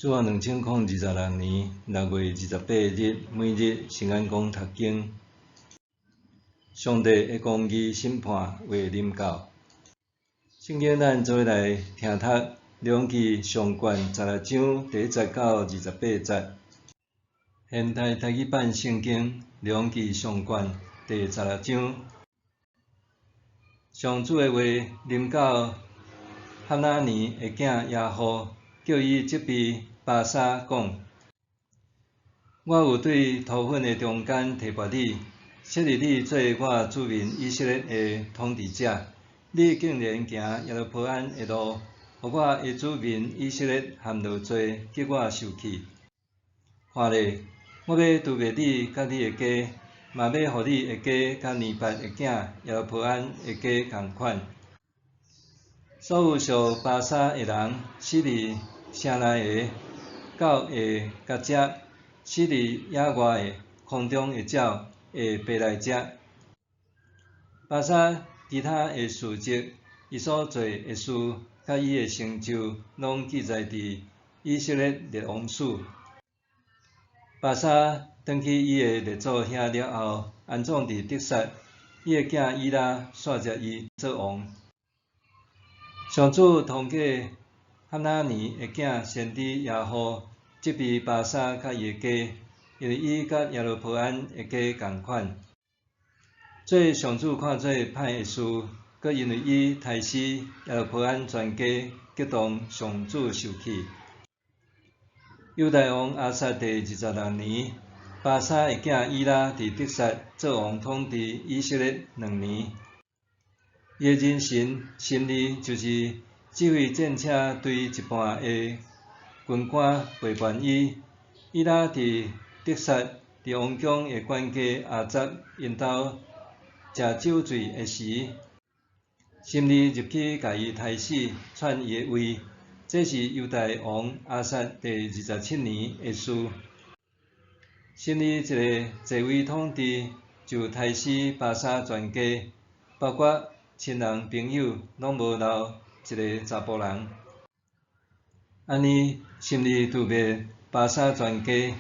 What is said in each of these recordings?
主後2026年6月28日，每日聖安講讀經。上帝的公義審判話臨到。聖經咱做伙來聽讀《列王紀上卷》16章第1節到28節。現代台語版聖經《列王紀上卷》第十六章。上主的話臨到哈拿尼的囝耶戶，叫伊責備巴沙講：我有對塗粉的中間提拔你，設立你做我子民以色列的統治者。你竟然行耶羅波安的路，予我的子民以色列陷落罪，激我受氣。看咧，我欲誅滅你佮你的家，嘛欲予你的家佮尼八的囝耶羅波安的家仝款。所有屬巴沙的人，死佇城內的，狗會共食；死佇野外的，空中的鳥會飛來食。巴沙其他的事蹟，伊所做的事，佮伊的成就，攏記載佇以色列列王史。巴沙轉去伊的列祖遐了後，安葬佇得撒，伊的囝以拉紲接伊做王。上主通過哈拿尼的囝先知耶戶，責備巴沙佮伊的家，因為伊佮耶羅波安的家仝款，做上主看做歹的事，閣因為伊刣死耶羅波安全家，激動上主受氣。猶大王亞撒第26年，巴沙的囝以拉佇得撒做王統治以色列兩年。伊的人臣심利就是指揮戰車隊一半的軍官背叛伊。以拉佇得撒佇王宮的管家亞雜𪜶兜食酒醉的時，심利入去共伊刣死，篡伊的位。這是猶大王亞撒第二十七年的事。심利一个坐位統治，就刣死巴沙全家，包括親人朋友，攏無留一个查埔人。按呢，심利誅滅巴沙全家，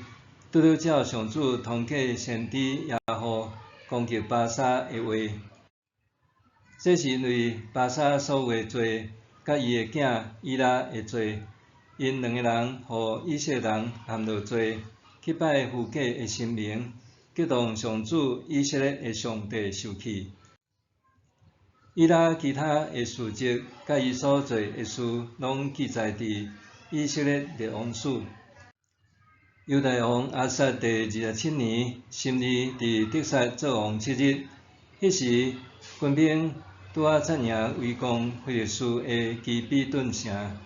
拄拄照上主通過先知耶戶攻擊巴沙的話。這是因為巴沙所有的罪，佮伊的囝以拉的罪，𪜶兩个人予以色列人陷落罪，去拜虛假的神明，激動上主以色列的上帝受氣。以拉其他的事蹟，佮伊所做的事，攏記載佇以色列列王史。猶大王亞撒第二十七年，심利佇得撒做王七日。彼時，軍兵拄仔佔贏圍攻非利士的基比頓城。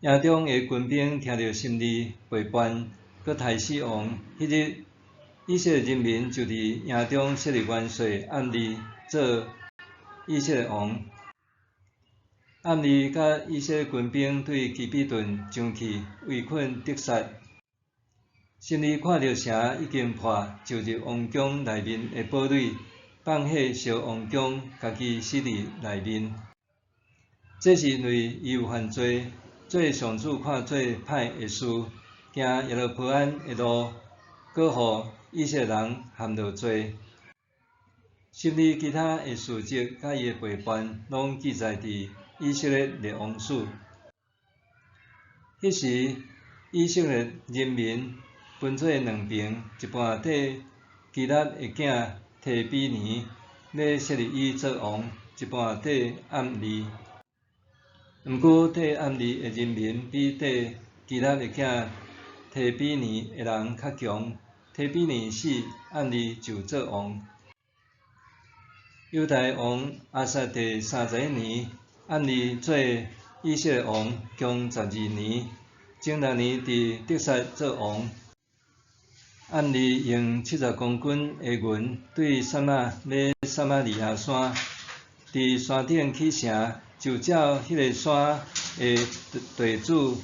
營中的軍兵聽著심利背叛，閣刣死王，彼日，以色列人民就佇營中設立元帥暗利做以色列王。暗利佮以色列軍兵對基比頓上去圍困得撒。심利看著城已經破，就入王宮內面的堡壘，放火燒王宮，家己死佇內面。這是因為伊有犯罪，做上主看做歹的事，行耶羅波安的路，閣予以色列人陷落罪。심利其他的事蹟，佮伊的背叛，攏記載佇以色列列王史。彼時，以色列人民分做兩爿，一半綴基納的囝提比尼，欲設立伊做王；一半綴暗利。毋過綴暗利的人民比綴基納的囝提比尼的人較強。提比尼死，暗利就做王。猶大王亞撒第31年，暗利做以色列王，共12年，前6年佇得撒做王。暗利用70公斤的銀對撒瑪買撒瑪利亞山，佇山頂起城，就照彼个山的地主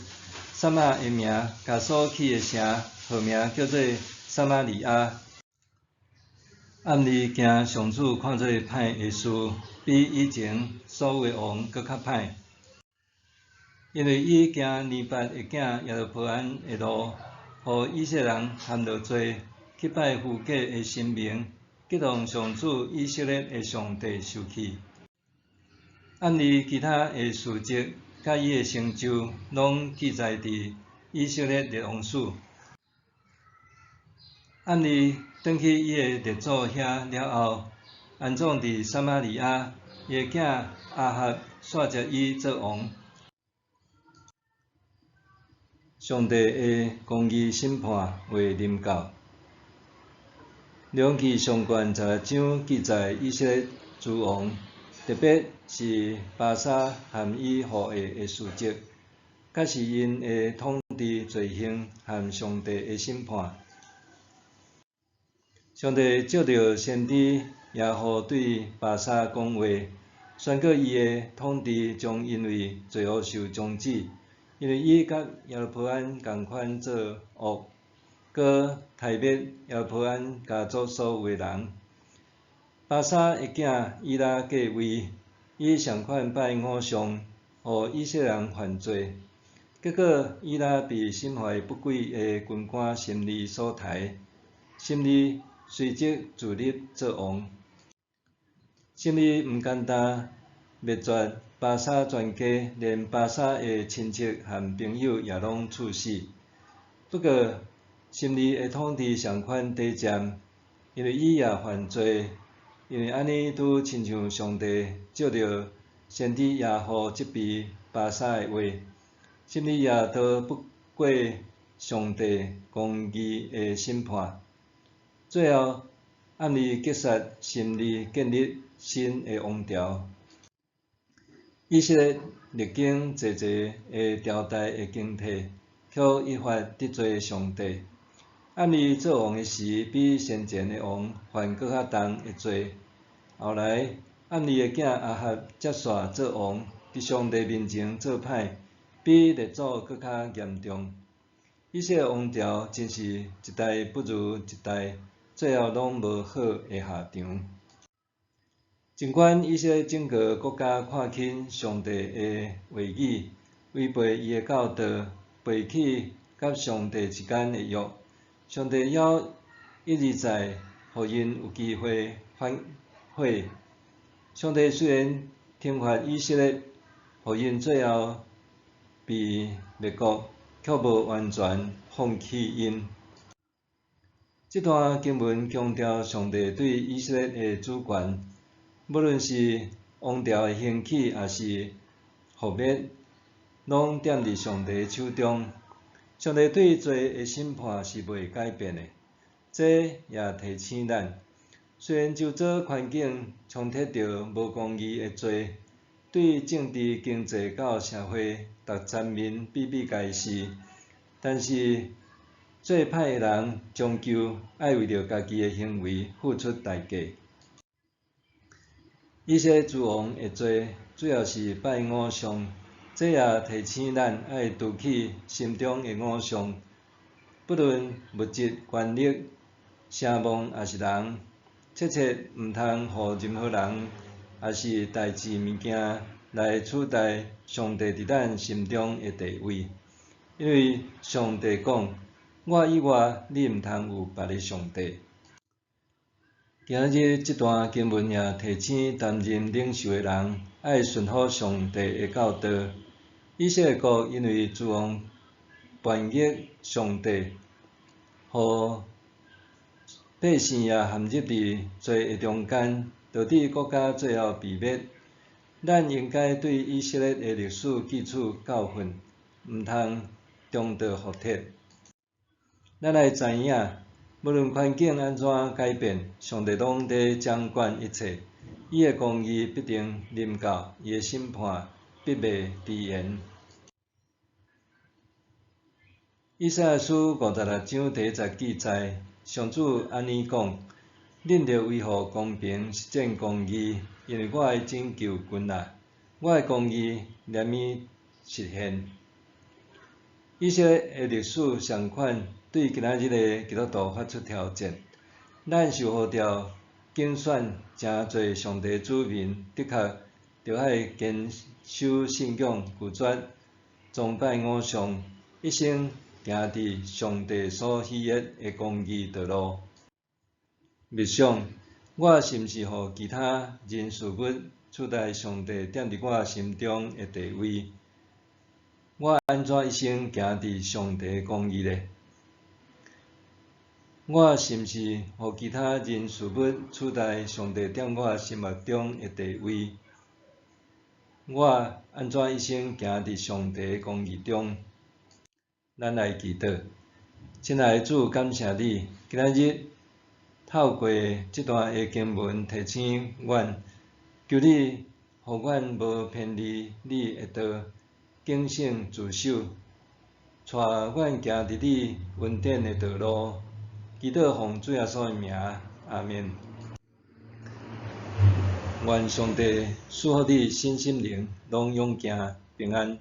撒瑪的名，共所起的城號名叫做撒瑪利亞。暗利行上主看做歹的事，比以前所有的王閣較歹。因為伊行尼八的囝耶羅波安的路，予以色列人陷落罪，去拜虛假的神明，激動上主以色列的上帝受氣。暗利其他的事蹟，佮伊的成就，攏記載佇以色列列王史。暗利轉去伊的列祖遐了後，安葬佇撒瑪利亞，伊的囝亞哈紲接伊做王。上帝的公義審判話臨到。列王紀上卷16章記載以色列諸王，特別是巴沙和伊後裔的事蹟，佮是𪜶的統治罪行和上帝的審判。上帝藉著先知耶戶對巴沙講話，宣告伊的統治將因為罪惡受終止，因為伊佮耶羅波安仝款做惡，閣刣滅耶羅波安家族所有的人。巴沙的囝以拉繼位，伊仝款拜偶像，予以色列人犯罪。結果以拉被心懷不軌的軍官심利所刣，심利隨即自立做王。심利毋簡單滅絕巴沙全家，連巴沙的親戚和朋友也攏處死。不過，심利的統治仝款短暫，因為伊也犯罪，因為按呢拄親像上帝藉著先知耶戶責備巴沙的話，심利也逃不過上帝公義的審判。最後，暗利擊殺심利，建立新的王朝。以色列歷經濟濟的朝代的更替，卻越發得罪上帝。暗利做王的時，比先前的王犯閣較重的罪。後來，暗利的囝亞哈接續做王，佇上帝面前做歹，比列祖閣較嚴重。以色列王朝真是一代不如一代，最後攏無好的下場。儘管以色列整個國家看輕上帝的話語，違背伊的教導，背棄佮上帝之間的約，上帝猶一而再，予𪜶有機會反悔。上帝雖然懲罰以色列，予𪜶最後被滅國，卻無完全放棄𪜶。這段經文強調上帝對以色列的主權，無論是王朝的興起，抑是覆滅，攏踮佇上帝的手中。上帝對罪的審判是袂改變的，這也提醒咱，雖然周遭環境充斥著無公義的罪，對政治、經濟到社會逐層面比比皆是，但是做歹的人終究愛為著家己的行為付出代價。以色列諸王的罪主要是拜偶像，這也提醒咱愛除去心中的偶像，不論物質、權力、聲望，抑是人，切切毋通予任何人，抑是代誌物件來取代上帝佇咱心中的地位。因為上帝講：我以外，你毋通有別个上帝。今仔日這段經文也提醒擔任領袖的人，愛順服上帝的教導。以色列國因為諸王叛逆上帝，予百姓也陷入佇罪的中間，導致國家最後被滅。咱應該對以色列的歷史汲取教訓，毋通重蹈覆轍。咱愛知影，無論環境按怎改變，上帝攏佇掌管一切。伊的公義必定臨到，伊的審判必袂遲延。以賽亞書56章第一節記載，上主按呢講：恁著維護公平，實踐公義，因為我的拯救近啊，我的公義連綿實現。以色列的歷史仝款對今仔日的基督徒發出挑戰。咱受呼召揀選誠濟上帝子民，的確著愛堅守信仰，拒絕崇拜偶像，一生行佇上帝所喜悅的公義道路。默想，我是毋是予其他人事物取代上帝踮佇我心中的地位？我按怎一生行佇上帝的公義呢？我是毋是予其他人事物取代上帝踮我心目中的地位？我按怎一生行佇上帝的公義中？咱來祈禱。親愛的主，感謝你，今仔日透過這段的經文提醒阮，求你予阮無偏離你的道，謹慎自守，帶阮行佇你恩典的道路。祈禱奉主耶穌的名，阿們。願上帝賜福你身心靈攏勇健平安。